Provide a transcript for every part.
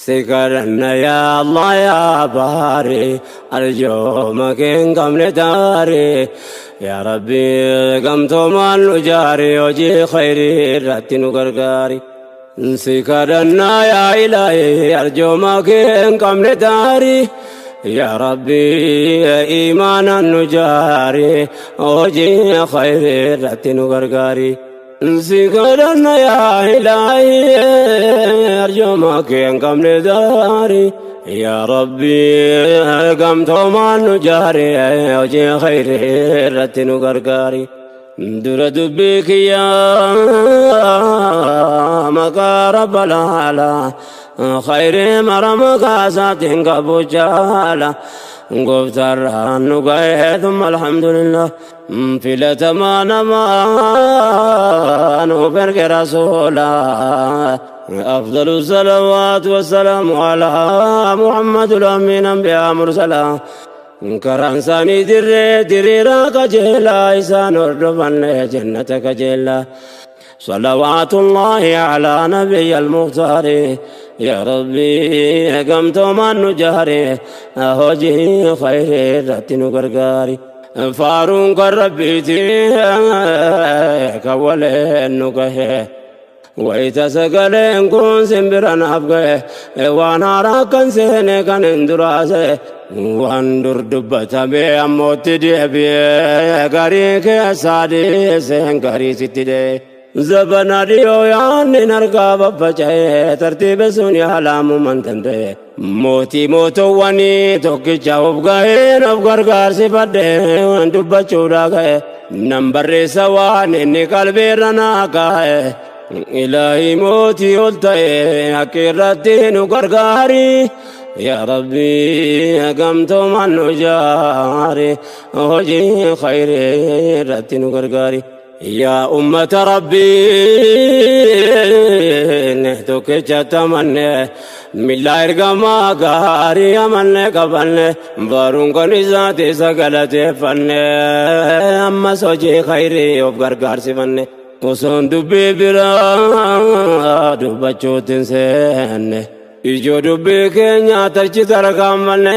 Si kadhanna yaa Allah yaa baari, arjooma kee hin qabne daari. Yaa Rabbi, gamtoomaan nu jaari, hojii khayrii irratti nu gargaari. Si kadhanna yaa Ilaahi, arjooma kee hin qabne daari. Yaa Rabbi, imaanaan nu jaari, hojii khayrii irratti nu gargaari. Si kadhanna yaa Ilaahi, arjooma kee hin qabne daari. Yaa Rabbi, gamtoomaan nu jaari, hojii khayrii irratti nu gargaari. Dura dubbii kiyyaa maqaa Rabba laala, khayrii mara maqaa isaatiin qabu jaala. Gooftaarraan nu ga'ee, thumma alhamdulillah. Filatamaa namaa nuuf erge rasuula. أفضل الصلوات والسلام على محمد الأمين أنبياء مرسلا. Karaan isaanii dirree diriiraa qajeelaa, isaan hordofanne jannata qajeelaa. صلوات الله على نبي المختار. يا ربي، gamtoomaan nu jaari, hojii khayrii irratti nu gargaari. Faaruun kan Rabbiiti, kan waleen nu gahe. Wayita sagaleen kun simbira naaf gahe, waan haaraa kan seene kan hin duraase, waan dur dubbatame ammootti deebi'ee, garii keessaa dhiiseen garii sitti dhee. Zabana dhiyoo yaanni harkaa baffaca'ee, tartiiba sun yaalaamuu danda'e. Mootii mootowwanii tokkicha of gaheen of gargaarsifadhee dubbachuudha ga'e. Nan barreessa waan inni qalbiirra naa kaa'e. Ilaahi mootii ol ta'e, akka irratti nu gargaari. Yaa Rabbi, gamtoomaan nu jaari, hojii khayrii irratti nu gargaari. Yaa ummata Rabbii, tokkicha tamanne, milla ergamaa gaarii amanne qabanne, baruun kan isaati isa galateeffanne, ammas hojii khayrii of gargaarsifanne. Osoon dubbii biraa dubbachuutti hin seenne, ijoo dubbii keenya tachi tarkaanfanne,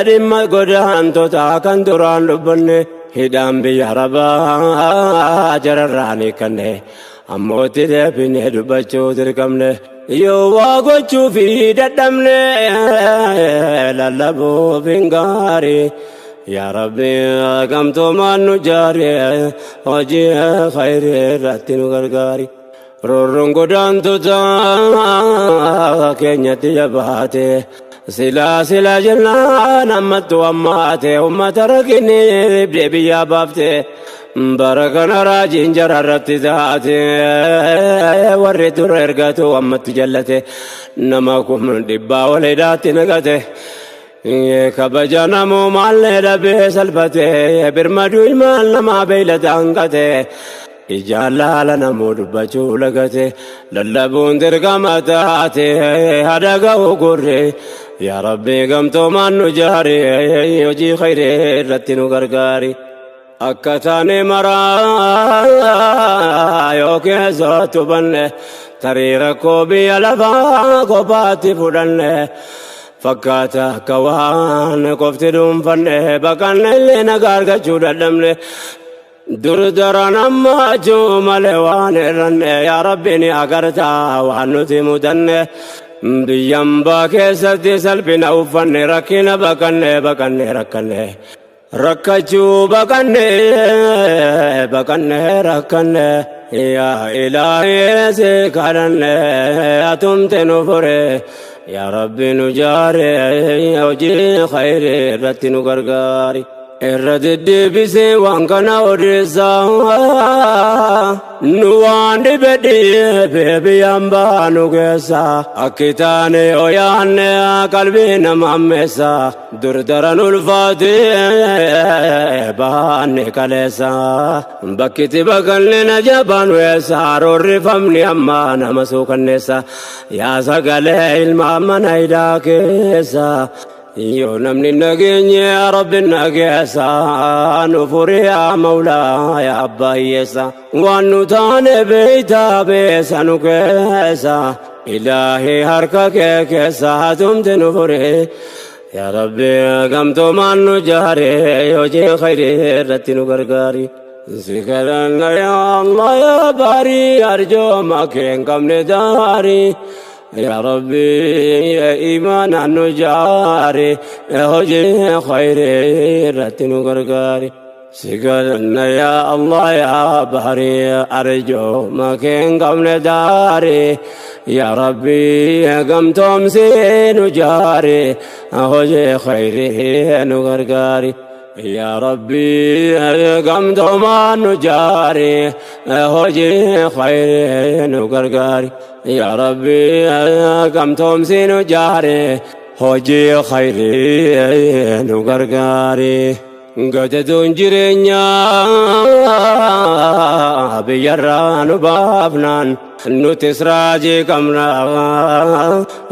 dhimma godaantota kan duraan dubbanne, hidhaan biyya Arabaa jararraan hiikanne, ammootti deebine dubbachuu dirqamne. Yoo waa gochuu fi dadhabne, lallabuuf hin gaarii. Yaa Rabbi, gamtoomaan nu jaari, hojii khayrii irratti nu gargaari. Roorroon godaantota keenyatti jabaate, silaa silaa jennaan ammattu ammaate, ummata rakkinni dhibdee biyyaa baafte. Bara kana raajiin jara irratti taate, warri dura ergatu ammatti jallate, nama 100,000 ol hidhaatti naqate. Kabaja namumaallee dhabee salphate, birmaduu ilmaan namaa beeylada hanqate. Ijaan laala namuu dubbachuu lagate, lallabuun dirqama taate, hada ga'u gurre. Yaa Rabbi, gamtoomaan nu jaari, hojii khayrii irratti nu gargaari. Akka taane maraa yoo keessattu banne, tarii rakkoo biyya lafaa kophaatti fudhanne fakkaata, akka waan qofti dhuunfanne, baqanne illee nagaa argachuu dadhabne. Dur daran ammachuu malee waan irranne, yaa Rabbi, ni agartaa waan nuti mudanne. Biyyambaa keessatti salphina uffanne, rakkina baqanne, baqanne rakkanne, rakkachuu baqanne, baqanne rakkanne. Yaa Ilaahii, si kadhanne, atumte nu fure. Yaa Rabbi, nu jaare, hojii khayrii irratti nu gargaari. Irra deddeebisee waan kana odeessaa, nu waan dhibe dhibe biyyaan baanu keessa, akki taane yoo yaanne qalbii nama ammeessa. Dur daran ulfaate baanne kaleessa, bakkitti baqanne na jabaan weessa, roorrifamni amma nama suukanneessa. Yaa sagalee ilma mana hidhaa keessa, yoo namni nageenye Rabbi nageessa, nu furi yaa Mawlaa, yaa abbaa hiyyeessa. Waan nu taane beeytaa, beessa nu keessa. Ilaahii harka kee keessa hatumti nu fure. Yaa Rabbi gamtoomaan nu jaare, hojii khayrii irratti nu gargaari. Si kadhanna yaa Allah yaa baarii, arjooma kee hin qabne daarii. Yaa Rabbi imaanaan nu jaare, hojii khayrii irratti nu gargaari. Si kadhanna yaa Allah yaa baarii, arjooma kee hin qabne daarii. Yaa Rabbi gamtoomsee nu jaare, hojii khayrii nu gargaari. Yaa Rabbi gamtoomaan nu jaare, hojii khayrii nu gargaari. Yaa Rabbi gamtoomsii nu jaare, hojii khayrii nu gargaari. Gadadoon jireenyaa biyyarraa nu baafnaan nutis raajii qabna.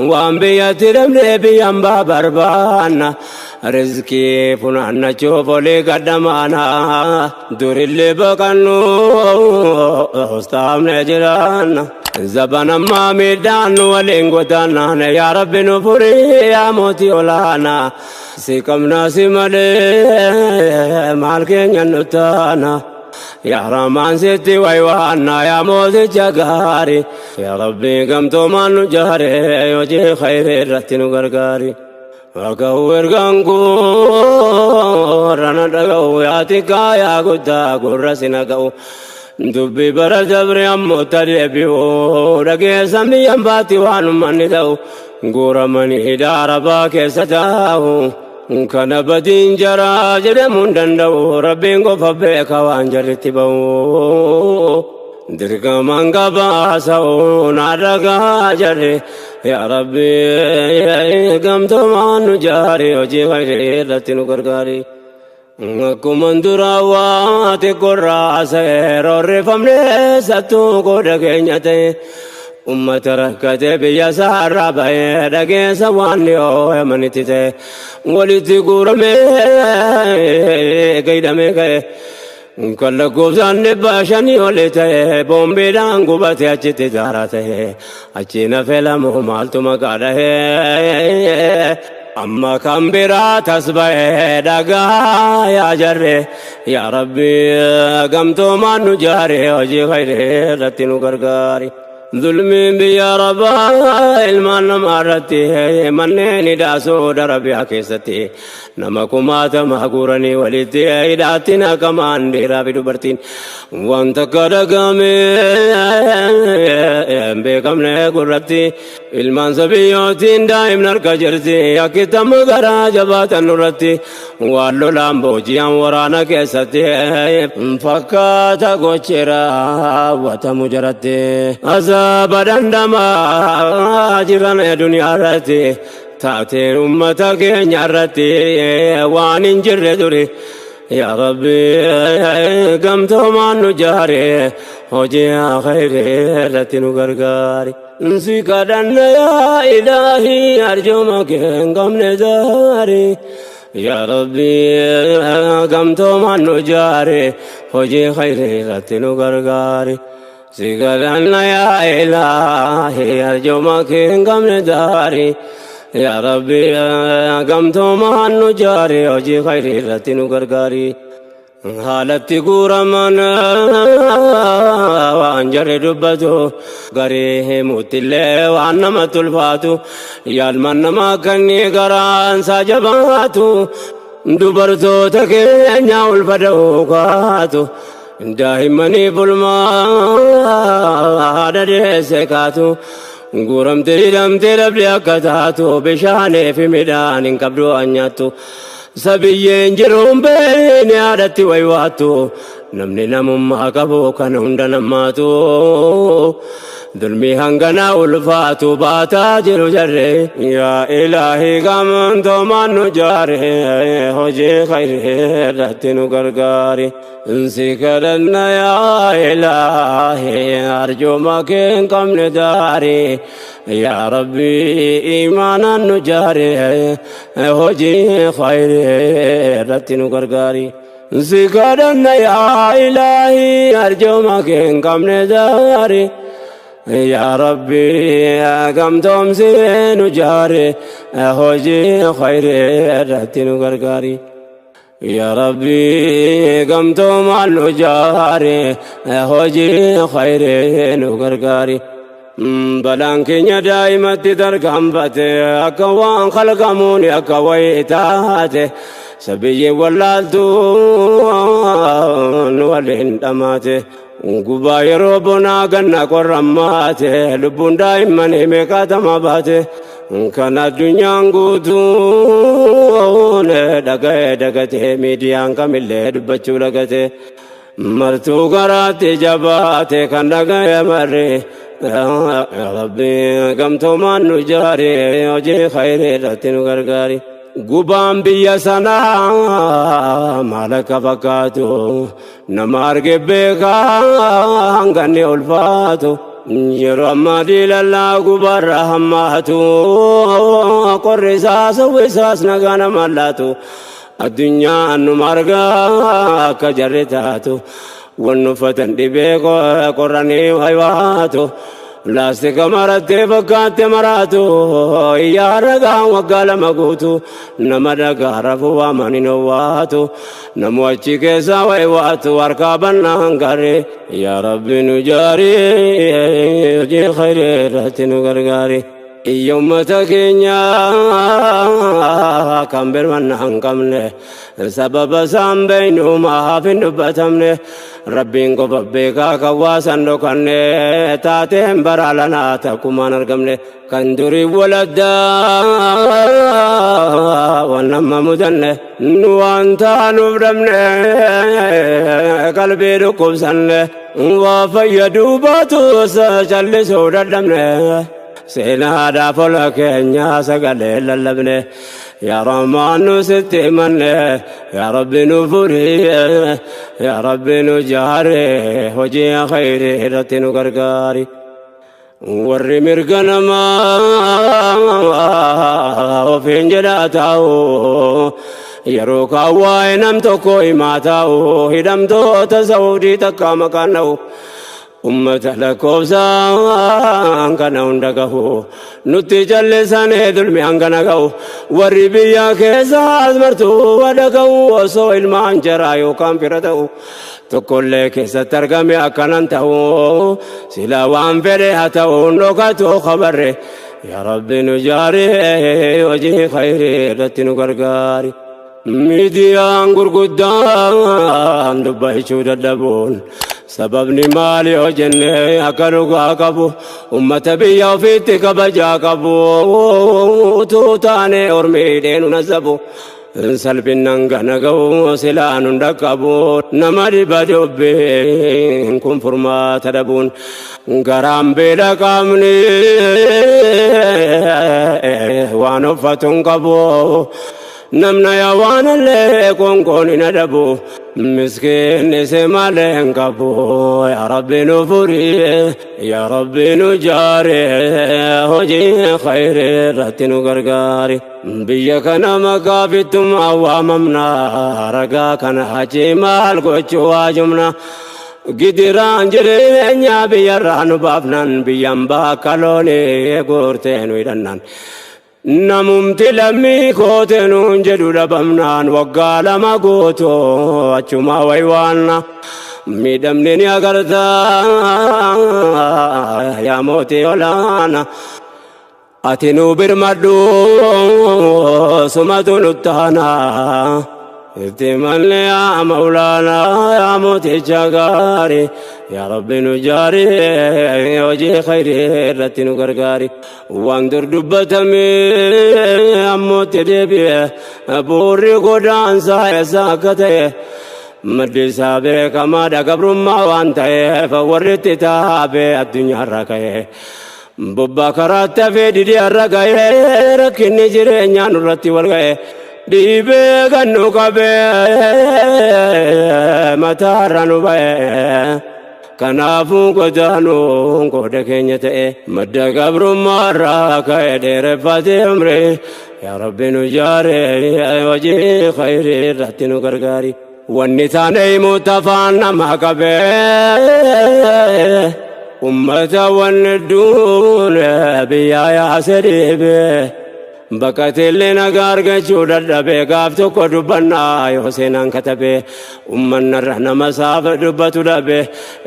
Waan biyyatti dhabnee biyyan baa barbaanna. Rizqii funaannachuuf olii gadhamaana. Durillee baqannu hostaamne jiraanna. Zabanammaa miidhaan nu waliin godaannaan, yaa Rabbi nu furii yaa mootii olaanaa. Si qabnaa, si malee maal keenya nu taana. Yaa Rahmaan sitti waywaanna yaa mooticha gaari. Yaa Rabbi gamtoomaan nu jaare, hojii khayrii irratti nu gargaari. Dhaga'u ergaan rana dhaga'u, yaa xiqqaa yaa guddaa gurra si naga'u. Dubbii bara dabre ammoo tadeebi'u dhageessan biyyan baatti waan ummanni ta'u guuramanii hidhaa arabaa keessa taa'u. Kana badiin jaraa jedhamuu hin danda'u, Rabbiin qofa beeka waan jarritti ba'u. Dirqamaan gabaasa'u naa dhagaa jarri. Yaa Rabbi gamtoomaan nu jaari, hojii khayrii irratti nu gargaari. Akkuma duraa waa xiqqoorraa seerorrifamne sattuu qooda keenya ta'e. Ummata rakkate biyya isaarraa bahee dhageessa waan dhiyoo yamanitti ta'e. Walitti guuramee gaidhamee ka'e. Kan lakkoofsaan 500 oli ta'e boombiidhaan gubate achitti daaraa ta'e. Achi nafe lamu maaltu maqaa dhahee. Amma kan biraa tas ba'ee dhagaa yaa jarre. Yaa Rabbi gamtoomaan nu jaare, hojii khayrii irratti nu gargaari. Zulmiin biyya Arabaa ilmaan namaa irratti manneen hidhaa Saudi Arabiyaa keessatti nama kumaatama guuranii walitti hidhaatti naqamaan dhiiraa fi dubartiin wanta akka dhagame hin beekamne gurratti ilmaan sabiyyootiin daa'imni harka jirti akkitama garaa jabaatan nurratti waan lolaan booji'an waraana keessatti fakkaata gochi raawwatamu jaratti azaaba dhandhamaa jiran duniyaa irratti taateen ummata keenya irratti waan hin jirre duri. Yaa Rabbi gamtoomaan nu jaare, hojii khayrii irratti nu gargaari. Si kadhanna yaa Ilaahii, arjooma kee hin qabne daari. Yaa Rabbi gamtoomaan nu jaare, hojii khayrii irratti nu gargaari. Si kadhanna yaa Ilaahii, arjooma kee hin qabne daari. Yaa Rabbi gamtoomaan nu jaare, hojii khayrii irratti nu gargaari. Haalatti guuraman waan jarri dubbatu garii himuttillee waan namatti ulfaatu, yaalman nama kanni garaan isaa jabaatu, dubartoota keenya ulfa da'uu kaatu, daa'immanii bulmaa haadha deesse kaatu, guuramtee hidhamtee dhabde akka taatu, bishaanii fi midhaan hin qabdu waan nyaattu. Sabiyyeen jiruun beene haadhatti waywaattu, namni namummaa qabu kan hunda namaatu dulmii hanganaa ulfaatu baataa jiru jarre. Yaa Ilaahii gamtoomaan nu jaare, hojii khayrii irratti nu gargaari. Si kadhanna yaa Ilaahii, arjooma kee hin qabne daari. Yaa Rabbi imaanaan nu jaare, hojii khayrii irratti nu gargaari. Si kadhanna yaa Ilaahii, arjooma kee hin qabne daari. Yaa Rabbi gamtoomsee nu jaare, hojii khayrii irratti nu gargaari. Yaa Rabbi gamtoomaan nu jaare, hojii khayrii nu gargaari. Balaan keenya daa'imatti tarkaanfate, akka waan kalqamuun akka wayii taate, sabiyyi wallaaltuun waliin dhamaate. Gubaa yeroo bonaa ganna qorrammaate, lubbuun daa'immanii meeqaatama baate. Kan addunyaan guutuun dhaga'ee dagatee, miidiyaan kamillee dubbachuu lagate, martuu garaatti jabaate kan dhaga'e marri. Rabbi gamtoomaan nu jaare, hojii khayrii irratti nu gargaari. Gubaan biyya sanaa maal akka fakkaatu nama arge beekaa, hanganni ulfaatu. Yeroo ammaa diilallaa gubaarra hammaatu, qorri isaas hawwisaas nagaa nama laatu. Addunyaan numa argaa akka jarri taatu, wanni uffatan dhibee qorranii waywaatu. Laastika marattee fakkaatte maraatu, iyyaa ragaan waggaa 2 guutu, nama dhagaa rafuu waaman hin owwaatu, namu achi keessaa waywaatu harkaa bannaan garee. Yaa Rabbi nu jaari, hojii khayrii irratti nu gargaari. Iyya ummata keenya kan birmanna hin qabne, sababa isaan beeynu maaf hin dubbatamne? Rabbiin qofa beekaa kan waasan dhokanne, taateen bara lanaa takkumaan argamne. Kan durii waladdaa waan nama mudanne, nu waan taanuuf dhabne, qalbii dhukkubsanne, waa fayyaduu baatus callisuu dadhabne. Seenaadhaaf ola keenya sagalee lallabne. Yaa Rahmaan nu sitti himanne, yaa Rabbi nu furi, yaa Rabbi nu jaare, hojii khayrii irratti nu gargaari. Warri mirga namaa ofiin jedhaa taa'u, yeroo kaan waa'ee nam tokko himaa taa'u, hidhamtoota Saudii takka maqaan dha'u, ummata lakkoofsaan kana hunda gahu nutti callisanii dulmi hangana gahu. Warri biyya keessaas martuu wada gahu, osoo ilmaan jaraa yookaan fira ta'u tokkollee keessatti argame akkanan ta'u, sila waan fedhe haa ta'u dhokatu khabarre. Yaa Rabbi nu jaari, hojii khayrii irratti nu gargaari. Miidiyaan gurguddaan dubbachuu dadhabuun sababni maali yoo jenne, akka dhugaa qabu ummata biyya ofiitti kabajaa qabu utuu taane ormiidhee nu nasabu. Salphinnan gana ga'u silaan hunda qabu, nama dhiba dubbiin kun furmaata dhabuun. Garaan beela, qaamni waan uffatu hin qabu, namna yaa waan illee konkoon hin adabu, miskiinni si malee hin qabu. Yaa Rabbi nu furi, yaa Rabbi nu jaare, hojii khayrii irratti nu gargaari. Biyya kana maqaa fittummaa waamamna, ragaa kana achi maal gochuu waajumna? Gidiraan jireenya biyyarraa nu baafnan, biyyan bakka loonii guurtee nu hidhannan, namumti lammii koote nuun jedhu dhabamnaan, waggaa 2 guutuu achuma waywaanna. Miidhamni ni agartaa, yaa mootii olaana, ati nu birmadhu, sumatu nuttaana. Itti malli yaa maulaanaa, yaa mooticha gaarii, yaa Rabbi nu jaari, hojii khayrii irratti nu gargaari. Waan dur dubbatame ammootti deebi'e, buurri godaansaa eessa akka ta'e maddi isaa beekamaadha. Gabrummaa waan ta'eef warri itti taabee addunyaarra ka'e bobbaa karaatti hafee didee har'a ga'ee, rakkinni jireenyaa nurratti wal ga'e, dhiibee kan nu qabee mataarra nu ba'e. Kanaafuu godaanuun qooda keenya ta'e, madda gabrummaarraa ka'e dheereffatee umrii. Yaa Rabbi nu jaare, hojii khayrii irratti nu gargaari. Wanni taane himuutti afaan nama qabee, Ummata wanni duun biyyaa yaase dhiibe. Baqateellee nagaa argachuu dadhabe, gaaf tokko dubbannaa yoo seenaan katabe. Ummannarra nama saaf dubbatu dhabe,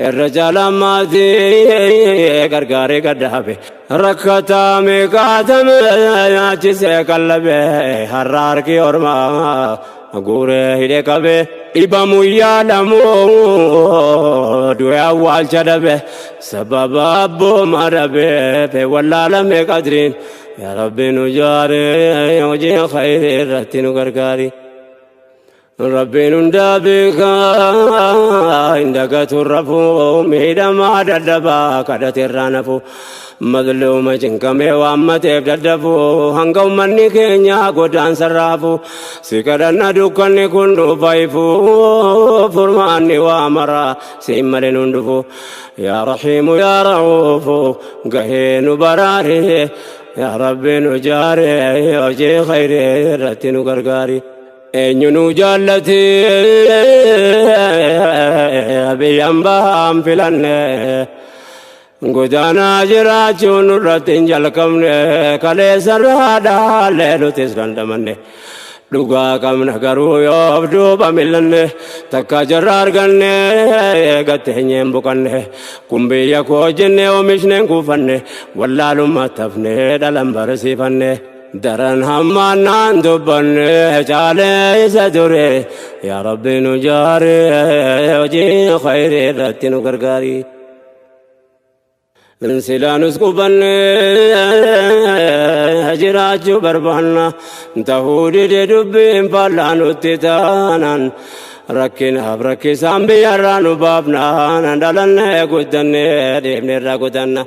irra caalaan maatii gargaaree gadhaabe. Rakkataa meeqaatame nyaachisee qallabe, har'a harki ormaa guuree hidhe qabe. Dhibamu yaalamu du'e awwaalcha dhabe, sababa abbooma dhabe wallaalame qadriin. Yaa Rabbi, nu jaare, hojii khayrii irratti nu gargaari. Rabbiin hundaa beekaa, hin dagatu rafuu, miidhamaa dadhabaa kadhate irraa nafu, mazluuma cinqamee waammateef daddafu, hanga ummanni keenya godaansa raafu. Si kadhanna, dukkanni kun dhufa ifu, furmaanni waa mara siin malee nun dhufu. Yaa Rahiimu, yaa Ra'uufu, gahee nu baraare. Yaa Rabbi, nu jaare, hojii khayrii irratti nu gargaari. Eenyu nu jaallate biyyaan bahaan filanne, godaanaa jiraachuun nurratti hin jalqabne. Kaleessarraa dhaallee nutis dandamanne, dhugaa qabna garuu yoo duuba millanne. Takka jarra arganne gatteenyeen buqanne, kun biyya koo jenne oomishneen kuufanne, wallaalummaa tafne dhalan barsiifanne. Daran hammaannaan dubbanne caalee isa ture. Yaa Rabbi, nu jaare, hojii khayrii irratti nu gargaari. Silaanus qubanne jiraachuu barbaanna, ta'uu dide dubbiin faallaa nutti taanaan. Rakkinaaf rakkisaan biyyarraa nu baafnaan, dhalannee guddannee deemneerraa gudanna.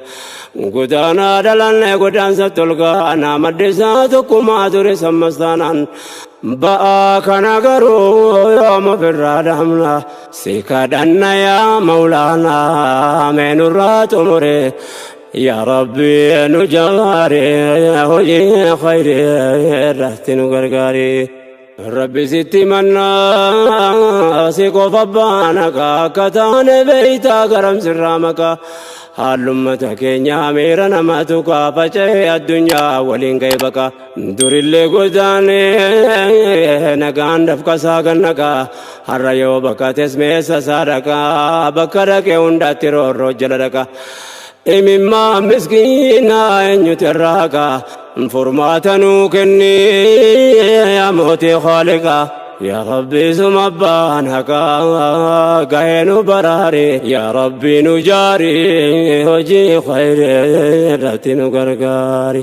Godaanaa dhalannee godaansa tolgaana, maddisaa tokkummaa ture sammas taanaan. Ba'aa kana garuu yoom ofirraa dhaabna? Si kadhanna yaa Maulaanaa, mee nurraa xumure. Yaa Rabbi, nu jaare, hojii khayrii irratti nu gargaari. Rabbi, sitti mannaa, si qofa baana akka taane beeytaa, garam sirraa maqaa. Haallummata keenya miira nama tuqaa, faca'ee addunyaa waliin ga'e baqa. Durillee godaanee nagaan dafqasaa gannaqaa, har'a yoo baqates meessa isaa dhaqaa? Bakka dhaqee hundaatti roorroo jala dhaqa. Imimmaa miskiinaa eenyutu irraa haqaa? Furmaata nuu kenni yaa mootii khaaliqaa. Yaa Rabbi, suma abbaan haqaa, gahee nu baraari. Yaa Rabbi, nu jaari, hojii khayrii irratti nu gargaari.